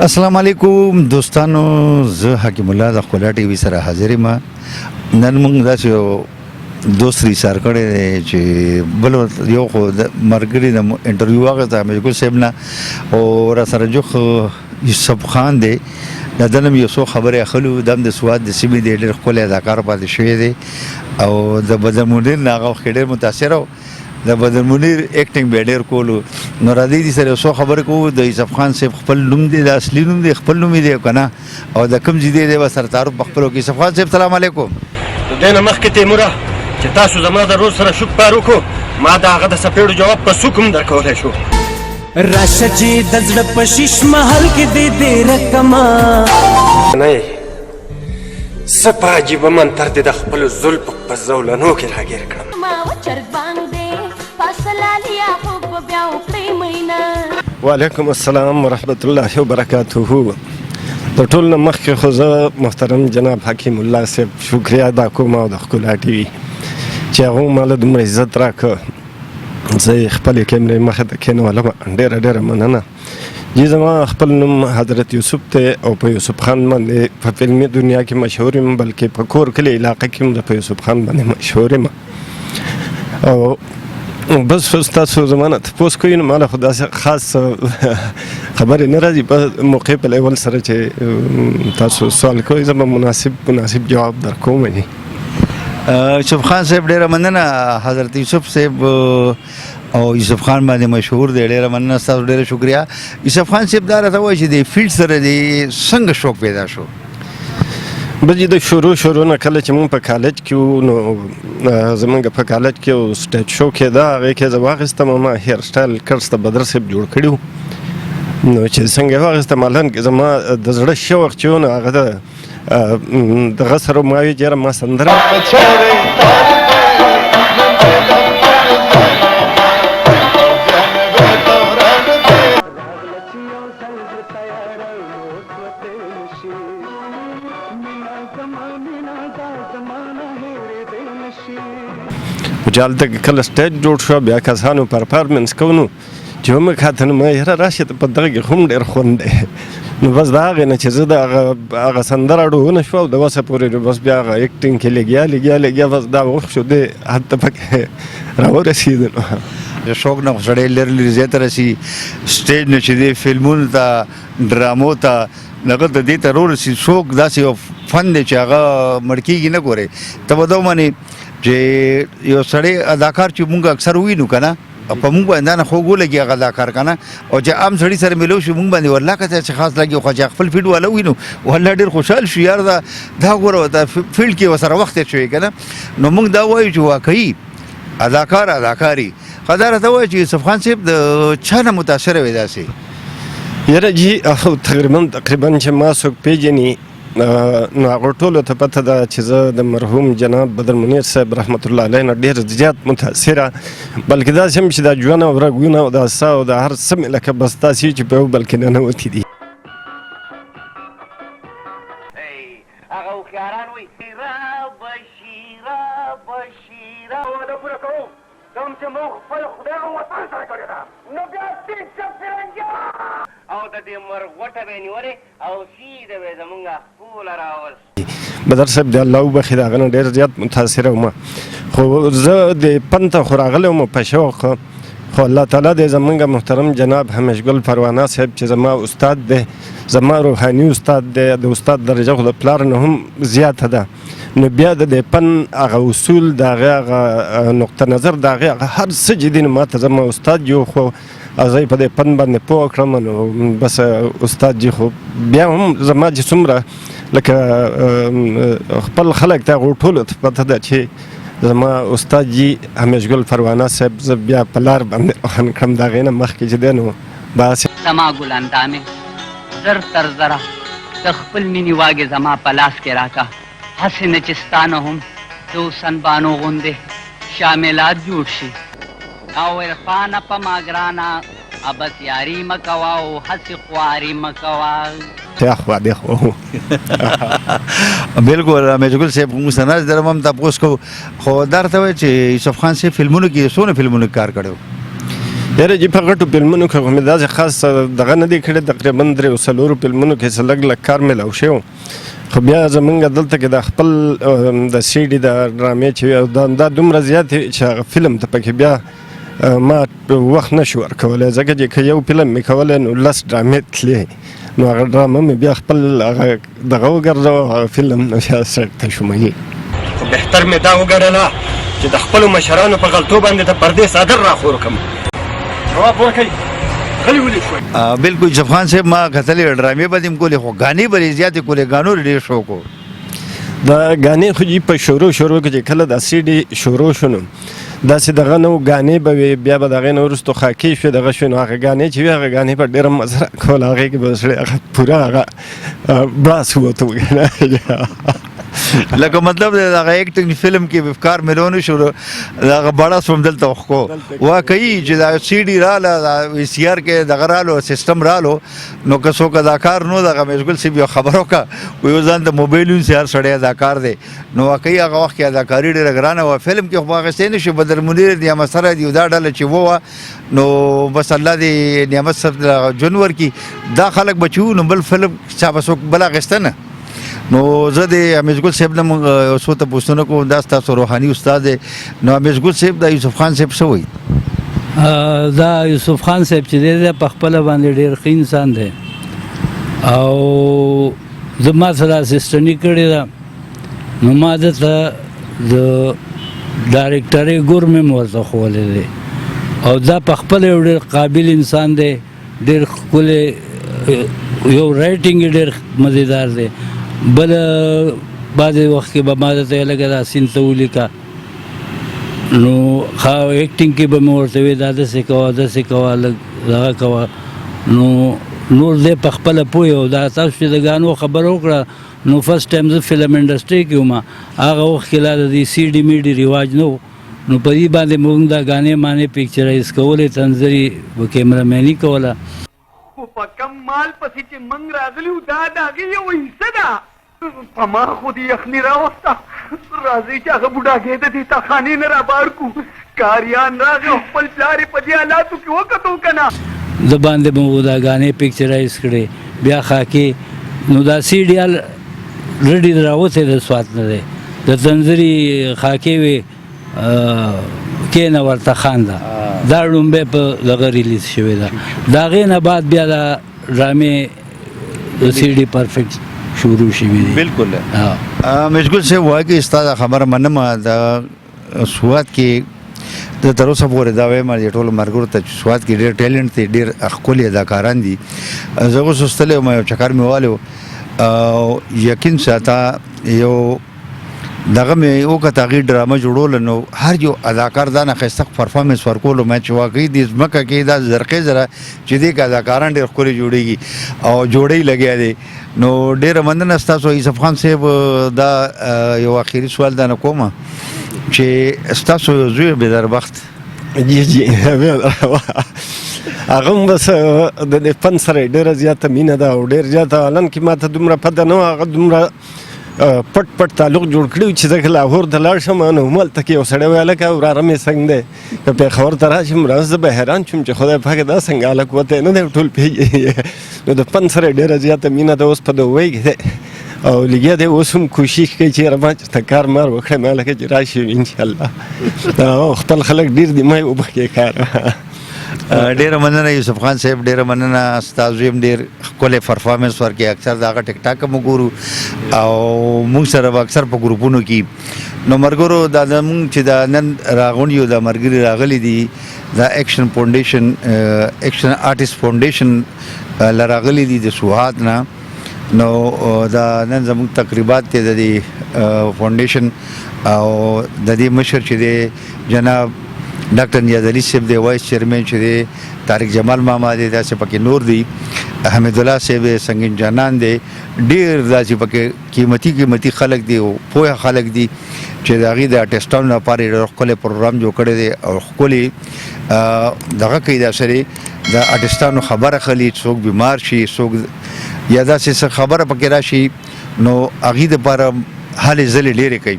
السلام علیکم دوستانو، زه حکیم الله د ښکلا ټي وي سره حاضر یم. نن موږ داسې یو دوست ریسار کړی دی چې بل یو خو د مرګري د انټرویو واخیسته امیرګل صاحب نه، او را سره جوخ یوسف خان دی. د ده نه یو څو خبرې اخلو. د هم د سوات د سیمې دی، ډېر ښکلی اداکار پاتې شوی دی او د بدر منیر نه هغه وخت کې ډېر متاثر و. د بدر منیر اکټینګ به ډېر کولو. نو را دې سره یو څو خبرې کوو. د یوسف خان صاحب خپل نوم دی، د اصلي نوم دی، خپل نوم یې دی که نه، او د کوم ځای دی، به سره تعارف په خپلو کې. یوسف خان صاحب، سلام علیکم. د دې نه مخکې تیموره، چې تاسو زما د روز سره شوک پار وکړو، ما د هغه د څپېړو جواب په سوک هم درکولی شو. راشه چې د زړه په شیش محل کې دې دې رقمه. نه یې څه په عجیبه منتر دې د خپلو زلفو په زولنو کې راګیر کړم. ما وچرګ باندې فاصله خو به بیا وکړې مینا. وعلیکم السلام ورحمت الله وبرکاته. د ټول نه مخکې خو زه محترم جناب حکیم الله صاحب شکریه ادا کوم او د ښکلا ټي وي چې هغه ماله دومره عزت راکړ، زه یې خپلې کیمرې مخې ته کښېنولم. ډېره ډېره مننه جی. زما خپل نوم حضرت یوسف دی او په یوسف خان باندې په فلمي دنیا کې مشهور یم، بلکې په کور کلي علاقه کې هم په یوسف خان باندې مشهور یم. او بس اوس تاسو زما نه تپوس کوئ، نو ماله خو داسې خاص خبرې نه راځي. په موقع په لیول سره چې تاسو سوال کوئ، زه به مناسب مناسب جواب درکوم جی. یوسف خان صاحب، ډېره مننه. حضرت یوسف صاحب او یوسف خان باندې مشهور دی. ډېره مننه ستاسو، ډېره شکریه. یوسف خان صاحب، دا راته وایي چې د فیلډ سره دې څنګه شوق پیدا شو؟ بس د شروع شروع نه، کله چې مونږ په کالج کې وو، نو زمونږ په کالج کې یو سټیج شو کېده، هغې کې زه واخیستم. ما هیر سټایل کورس ته بدر صاحب جوړ کړي وو. نو چې څنګه یې واخیستم، الان کې زما د زړه شوق چې و، نو هغه د دغه سره ما ویل چې یاره ما سندره. چې هلته کې کله سټیج جوړ شو، بیا کسانو پرفارمنس کو، نو چې ومې کاته، نو ما یاره راشه، ته په دغه کې هم ډېر خوند دی. نو بس د هغې نه چې زه د هغه سندره اړونه شوه او د وسه پورې، نو بس بیا هغه اکټینګ کې لګیا لګیا لګیا، بس دا وخت شو دی حد ته پکې راورسېدلو. د شوق نه خو سړی لرې لرې ځای ته رسي، سټیج نه چې دی فلمونو ته، ډرامو ته، هغه ته دې ته ورسي. شوق داسې یو فن دی چې هغه مړ کېږي نه. ګورې، ته به دا ومنې چې یو سړی اداکار چې مونږ اکثر ووینو که نه، په مونږ باندې دا نه خوږ ولګي هغه اداکار که نه، او چې عام سړي سره میلو شي، مونږ باندې والله که څه خاص لګي، خو چې خپل فیلډ والا ووینو، والله ډېر خوشحال شو. یار دا ګوره، دا فیلډ کې ورسره وخت تېر شوی که نه. نو مونږ دا وایو چې واقعي اداکار اداکاري. ښه، دا راته ووایه چې یوسف خان صاحب د چا نه متاثره وې داسې؟ یاره جی، تقریبا تقریبا چې ما څوک پېژني، نو هغه ټولو ته پته ده چې زه د مرحوم جناب بدر منیر صاحب رحمت الله علیه نه ډېر زیات متاثره، بلکې داسې هم چې دا ژوند او رګونه او دا ساه او دا هر څه مې لکه بس داسې چې په یو بل کې ننوتي دي. هغه هوښیاران وایي را به شي، را به شي، را وعده پوره کوو، کوم چې موږ خپل خدای او وطن سره کړې ده. نو بیا ټیټ شه پیرنګیان، او د دې مرغوټه به یې نیولې او سیده به یې زمونږ خپو له راوست. بدر صاحب د الله وبخښي، د هغه نه ډېر زیات متاثره وم. خو زه د پن ته خو راغلی وم په شوق، خو الله تعالی دې زمونږ محترم جناب همیشګل پروانه صاحب چې زما استاد دی، زما روحاني استاد دی، د استاد درجه خو د پلار نه هم زیاته ده، نو بیا د دې پن هغه اصول، د هغې هغه نقطه نظر، د هغې هغه هر څه چې دي، نو ما ته زما استاد یو خو زه یې په دې پن باندې پوه کړم. نو بس استاد جي خو بیا هم زما چې څومره لکه خپل خلک ته، هغو ټولو ته پته ده چې زما استاد جي همیشګل پروانه صاحب زه بیا په لار باندې روان کړم. د هغې نه مخکې چې دی نو بس. زما ګل اندامې زر تر زره د خپل مینې واګې زما په لاس کې راکه، هسې نه چې ستا نه هم د حسن بانو غوندې شاملات جوړ شي. او عرفانه په ما ګرانه ابس یاري مه کوه او هسې خواري مه کوه. اخوا دی خو. بالکل، میرګل صاحب موږ سره ناست درم هم تاسو کو، خو درته وای چې یوسف خان صاحب فلمونو کې څونه فلمونو کې کار کړو؟ یاره جي په غټو فلمونو کې خو مې داسې خاص دغه نه دی کړی، تقریبا درېو څلورو فلمونو کې څه لږ لږ کار میلاو شوی. خو بیا زمونږ دلته کې د خپل د سی ډي د ډرامې چې دا دومره زیاتې چې هغه فلم ته پکې بیا ما وخت نه شو ورکولی، ځکه چې که یو فلم مې کولی نو لس ډرامې تلې، نو هغه ډرامه مې بیا خپل هغه دغه وګرځوه، هغه فلم نو بیا سړک ته شوم. خو بهتر مې دا وګڼله چې د خپلو مشرانو په غلطو باندې د پردې څادر راخور کړم. جواب ورکړئ، غلي ولې شوئ؟ بالکل یوسف خان صاحب، ما کتلې ډرامې به دې هم کولې، خو ګانې به دې زیاتې کولې، ګانو ډېر شوق و. دا ګانې خو جي په شروع شروع کې چې کله دا سی ډي شروع شو نو داسې دغه نه و، ګانې به وې، بیا به د هغې نه وروسته خاکې شوې، دغه شوې، نو هغه ګانې چې وې هغه ګانې به ډېره مزه راکوله، هغې کې به سړی هغه پوره هغه بړاس ووتو. لکه مطلب دی دغه اکټینګ فلم کې کار ملو نه شو، دغه بړاس هم دلته وښکو. واقعي چې دا سی ډي راله، دا وي سي ار کې دغه رالو، سیستم رالو، نو که څوک اداکار نو دغه مشغول سی یو خبر وکړه وی ځان د موبایل ونیسي هر سړی اداکار دی. نو واقعي هغه وخت کې اداکاري ډېره ګرانه وه. فلم کې خو به اخیستی نه شو، بدر منیر نعمت سره دی دا ډله چې وه، نو بس الله دې نعمت صاحب له ژوند ورکړي. دا خلک به چې وو نو بل فلم چا به څوک بل اخیسته نه. نو زه د امیش ګل صاحب نه مونږ یو څو تپوسونه کوم، دا ستاسو روحاني استاد دی. نو امیش ګل صاحب، دا یوسف خان صاحب څه وایي؟ دا یوسف خان صاحب چې دی، دا په خپله باندې ډېر ښه انسان دی او زما سره اسسټني کړې ده، نو ما ده ته د ډایرکټرۍ ګور مې هم ورته ښوولی دی او دا په خپله یو ډېر قابل انسان دی، ډېر ښکلی یو رایټینګ یې ډېر مزیدار دی. بل بعضې وخت کې به ما ده ته لږه دا سین ته ولیکه، نو ښه اکټینګ کې به مې ورته وی دا داسې کوه داسې کوه لږ دغه کوه، نو نور دی په خپله پوه. او دا تاسو چې د ګانو خبره وکړه، نو فرست ټایم زه فلم انډسټري کې وم، هغه وخت کې لا د دې سی ډي می ډي رواج نه و، نو په دې باندې موږ دا ګانې مانې پکچرایز کولې، تنظري به کیمرامیني کوله. خو په کم مال پسې چې موږ راغلي وو دا د هغې یوه حصه ده. په ما خو دې یخني راوسته، راځئ چې هغه بوډاګی د دې تاخانې نه رابار کړو. کاریان راغی او خپل پلار یې په دې حالاتو کې وکتو که نه. د باندې به مو دا ګانې پکچرایز کړې، بیا خاکې، نو دا سی ډي ال رډي راوتی د سوات نه دی، د تنظري خاکې وې کینه ورته خانده، دا ړومبی په دغه ریلیز شوې ده. د هغې نه بعد بیا دا ډرامې د سی ډي پرفیکټ شروع شوې دي. بالکل. مشګل صاحب وایي چې ستا دا خبره منم، د سوات کې زه تر اوسه پورې دا وایم چې ټولو ملګرو ته چې سوات کې ډېر ټیلنټ دی، ډېر ښکلي اداکاران دي. زه اوس وستلی وم، یو چکر مې والی و، او یقین ساته یو دغه مې وکته هغې ډرامه جوړوله، نو هر یو اداکار دا نه ښایسته پرفارمنس ورکولو. ما چې واقعي دې ځمکه کې دا زرقې زره چې دې کې اداکاران ډېر ښکلي جوړېږي او جوړې لګیا دي. نو ډېره مننه ستاسو یوسف خان صاحب. دا یو اخري سوال دا نه کوم چې ستاسو یو زوی بیداربخت. جی جی، هغه هم بس د دې فن سره ډېره زیاته مینه ده او ډېر زیاته، حالان کې ما ته دومره پته نه وه، هغه دومره پټ پټ تعلق جوړ کړی چې زه که لاهور ته لاړ شم نو همالته کې یو سړی وایي هلکه وراره مې څنګه دی، که پېښور ته راشم زه به حیران شم چې خدای پاک دا څنګه هلک وتی نه دی ټول پېږي. نو د فن سره ډېره زیاته مینه ده، اوس په دوبۍ کې دی او لګیا دی، اوس هم کوشش کوي چې یاره ما چېرته کار مار وکړم، ما لکه چې راشي انشاءالله. او خپل خلک ډېر دي، ما یې وبخښې کار. ډېره مننه یوسف خان صاحب، ډېره مننه. ستا زوی هم ډېر ښکلی پرفارمنس ورکوي، اکثر د هغه ټیک ټاک هم وګورو او موږ سره به اکثر په ګروپونو کې. نو ملګرو، دا زموږ چې دا نن راغونډ یو، دا ملګري راغلي دي، دا اکشن فاونډیشن، اکشن آرټسټ فاونډیشن له راغلي دي د سوات نه. نو دا نن زموږ تقریبات دی د دې فاونډیشن، او د دې مشر چې دی جناب ډاکټر نیاز علي صاحب دی، وایس چیرمن چې دی طارق جمال ماما دی، داسې پکې نور دي، حمید الله صاحب دی، سنګین جانان دی، ډېر داسې پکې قیمتي قیمتي خلک دي او پوهه خلک دي چې د هغې د آرټسټانو لپاره یې ډېر ښکلی پروګرام جوړ کړی دی او ښکلی دغه کوي، دا سره د آرټسټانو خبره خلي، څوک بیمار شي، څوک یا داسې څه خبره پکې راشي نو هغې دپاره هلې ځلې ډېرې کوي.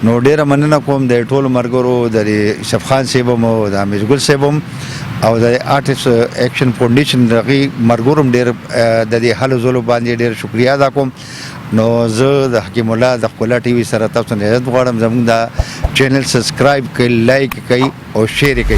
نو ډېره مننه کوم د ټولو ملګرو، د یوسف خان صاحب هم او د امیرګل صاحب هم. او د آرټسټ اکشن فاونډیشن د هغې مرګورم ډېر د دې هلو ځلو باندې ډېر شکریا ادا کوم. نو زه د حکیم الله د ښکلا ټي وي سره تاسو نه اجازت غواړم. زموږ دا چینل سبسکرایب کړئ، لایک کړئ او شیر کړئ.